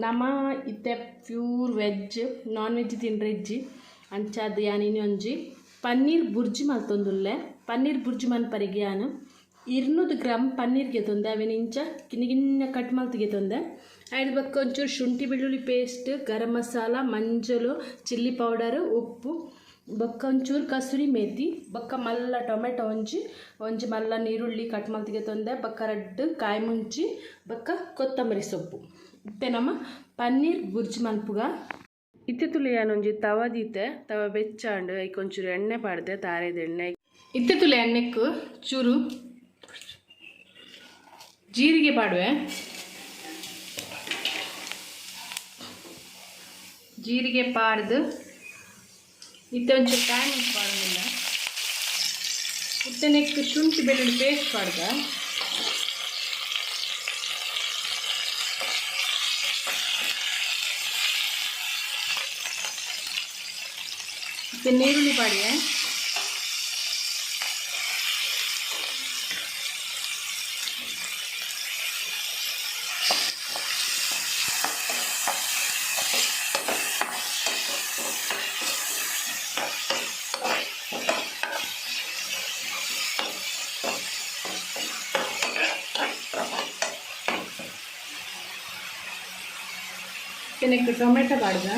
ನಮ ಇತ್ತೆ pure veg non veg ತಿಂಡ್ರೆ ಇಜ್ಜಿ ಅಂಚಾದ್ ಯಾನ್ ಇನಿ ಒಂಜಿ ಪನ್ನೀರ್ ಬುರ್ಜಿ ಮಲ್ತೊಂದುಲ್ಲೆ. ಪನ್ನೀರ್ ಬುರ್ಜಿ ಮನ್ಪರಿಗೆ ಯಾನ್ 200 ಗ್ರಾಮ್ ಪನ್ನೀರ್ ಗೆತೊಂದೆ, ಅವೆನ್ ಇಂಚ ಕಿನ್ನ ಕಿನ್ನ ಕಟ್ ಮಲ್ತ್ ಗೆತೊಂದೆ. ಐಡ್ ಬೊಕ್ಕ ಒಂಚೂರು ಶುಂಠಿ ಬೆಳ್ಳುಳ್ಳಿ paste, garam masala, ಮಂಜೊಲು, chilli powder, ಉಪ್ಪು, ಬೊಕ್ಕ ಒಂಚೂರು ಕಸೂರಿ ಮೇಥಿ, ಬೊಕ್ಕ ಮಲ್ಲ ಟೊಮೆಟೊ ಒಂಜಿ ಒಂಜಿ ಮಲ್ಲ ನೀರುಳ್ಳಿ ಕಟ್ ಮಲ್ತ್ ಗೆತೊಂದೆ, ಬೊಕ್ಕ ರಡ್ಡ್ ಕಾಯಿ ಮುಂಚಿ, ಬೊಕ್ಕ ಕೊತ್ತಂಬರಿ ಸೊಪ್ಪು. ಇತ್ತೆ ನಮ ಪನ್ನೀರ್ ಬುರ್ಜಿ ಮಲ್ಪುಗ. ಇತ್ತೆ ತುಲೆ ಯಾನೊಂಜಿ ತವ ದೀತೆ, ತವ ಬೆಚ್ಚಾಂಡ್, ಐಕ್ ಒಂಚೂರು ಎಣ್ಣೆ ಪಾಡ್ದೆ, ತಾರೆದ ಎಣ್ಣೆ. ಇತ್ತೆ ತುಲೆ ಎಣ್ಣೆಕ್ ಚೂರು ಜೀರಿಗೆ ಪಾಡುವೆ. ಜೀರಿಗೆ ಪಾಡ್ದು ಇತ್ತೆ ಒಂಚೂರು ಕಾಯಿ ಮುಂಚಿ ಪಾಡೊಂದಿಲ್ಲ. ಇತ್ತೆ ನೆಕ್ ಶುಂಠಿ ಬೆಳ್ಳುಳ್ಳಿ ಪೇಸ್ಟ್ ಪಾಡ್ದ. ಇತ್ತೆ ನೀರುಳ್ಳಿ ಪಾಡಿಯೆ. ನೆಕ್ಕ್ ಟೊಮೆಟೊ ಪಾಡ್ದ.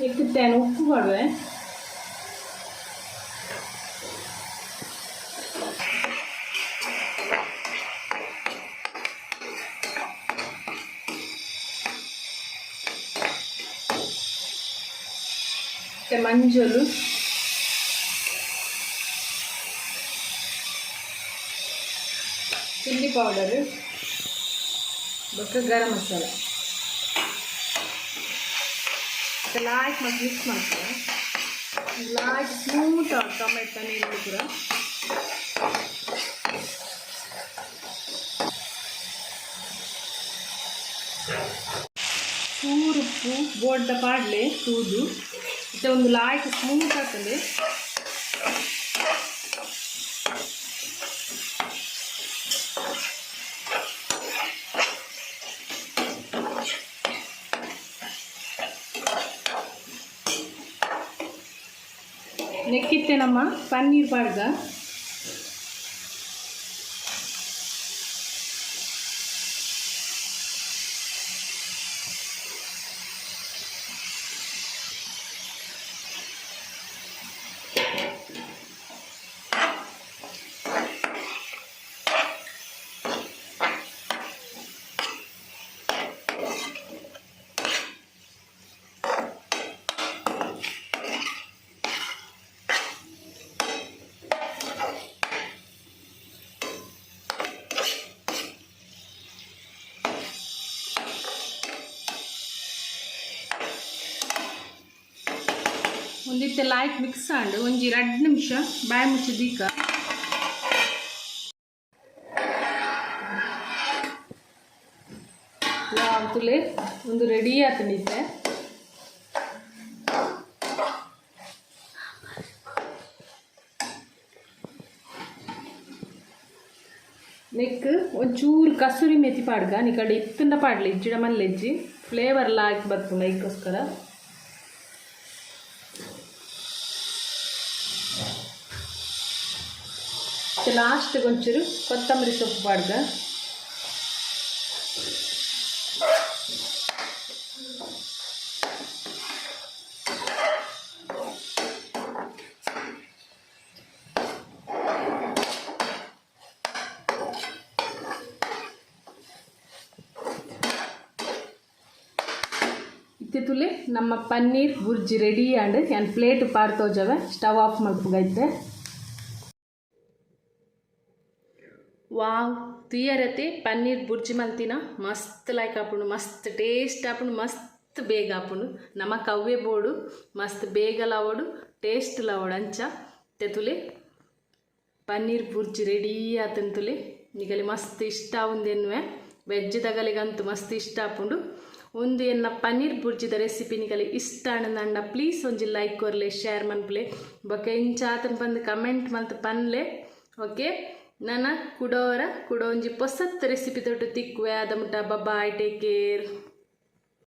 ನೆಕ್ಕ್ ಇತ್ತೆ ಉಪ್ಪು ಪಾಡುವೆ. ಇತ್ತೆ ಮಂಜೊಲು, ಚಿಲ್ಲಿ ಪೌಡರ್, ಬೊಕ್ಕ ಗರಂ ಮಸಾಲ. ಲಾಯ್ಕ್ ಮತ್ತು ಮಿಕ್ಸ್ ಮಾಡ್ತಾರೆ. ಲಾಯ್ಕ್ ಸ್ಮೂತ್ ಟೊಮೆಟೊ ನೀರುಳ್ಳಿ ಪೂರ. ಚೂರು ಉಪ್ಪು ಬೋಡ್ಡ ಪಾಡ್ಲೆ ತೂದು. ಇತ್ತೆ ಒಂದು ಲಾಯ್ಕ್ ಸ್ಮೂತ್ ಆಗ್ತದೆ. ನೆಕ್ಕಿತ್ತೆ ನಮ್ಮ ಪನ್ನೀರ್ ಪಾಡ್ಗ. ಒಂದಿತ್ತೆ ಲಾಯ್ಕ್ ಮಿಕ್ಸ್ ಆಂಡ್ ಒಂಜಿ 2 ನಿಮಿಷ ಬಾಯಿ ಮುಚ್ಚಿ ದೀಕ. ತುಲೆ ಒಂದು ರೆಡಿ ಆತಂಡ್ ಇತ್ತೆ. ನೆಕ್ ಒಂಚೂರು ಕಸೂರಿ ಮೇಥಿ ಪಾಡ್ಗ. ನಿಕಲ್ಡ ಇತ್ತುಂಡ ಪಾಡ್ಲೆ, ಇಜ್ಜಿಡ ಮಲ್ಲೆಜ್ಜಿ. ಫ್ಲೇವರ್ ಲಾಯ್ಕ್ ಬರ್ಪುಂಡು ಐಕೋಸ್ಕರ. ಲಾಸ್ಟ್ ಒಂಚೂರು ಕೊತ್ತಂಬರಿ ಸೊಪ್ಪು ಪಾಡ್ಗ. ಇತ್ತೆ ತುಲೆ ನಮ್ಮ ಪನ್ನೀರ್ ಬುರ್ಜಿ ರೆಡಿ ಆಂಡ್. ಯಾನ್ ಪ್ಲೇಟ್ ಪಾಡ್ ತೋಜವೆ. ಸ್ಟವ್ ಆಫ್ ಮಲ್ಪುಗ ಇತ್ತೆ. ವಾವ್, ತೂಯರತೆ ಪನ್ನೀರ್ ಬುರ್ಜಿ ಮಲ್ತಿನ ಮಸ್ತ್ ಲೈಕ್ ಆಪುಂಡು, ಮಸ್ತ್ ಟೇಸ್ಟ್ ಆಪುಂಡು, ಮಸ್ತ್ ಬೇಗ ಆಪುಂಡು. ನಮಕ್ ಅವ್ವೇ ಬೋಡು, ಮಸ್ತ್ ಬೇಗ ಲಾವೋಡು, ಟೇಸ್ಟ್ ಲಾವೋಡು. ಅಂಚ ತೆತುಲೆ ಪನ್ನೀರ್ ಬುರ್ಜಿ ರೆಡಿ ಆತಂತುಲೆ. ನಿಗಲಿ ಮಸ್ತ್ ಇಷ್ಟ ಆವುಂದೆನ್ನುವೆ, ವೆಜ್ ದಗಲಿಗಂತೂ ಮಸ್ತ್ ಇಷ್ಟ ಆಪುಂಡು. ಒಂದು ಎನ್ನ ಪನ್ನೀರ್ ಬುರ್ಜಿದ ರೆಸಿಪಿ ನಿಗಲಿ ಇಷ್ಟ ಆಂಡ ಪ್ಲೀಸ್ ಒಂಜಿ ಲೈಕ್ ಕೊರ್ಲೆ, ಶೇರ್ ಮನ್ಪುಲೆ, ಬೊಕ ಇಂಚ ಆತನ್ ಪಂದ್ ಕಮೆಂಟ್ ಮಲ್ತ್ ಪನ್ಲೆ. ಓಕೆ, ನನ ಕುಡೋರ ಕುಡ ಒಂಜಿ ಪೊಸತ್ ರೆಸಿಪಿ ತೊಟ್ಟು ತಿಕ್ಕುವೆ. ಅದ ಮುಟ್ಟ ಬಾಯ್, ಟೇಕ್ ಕೇರ್.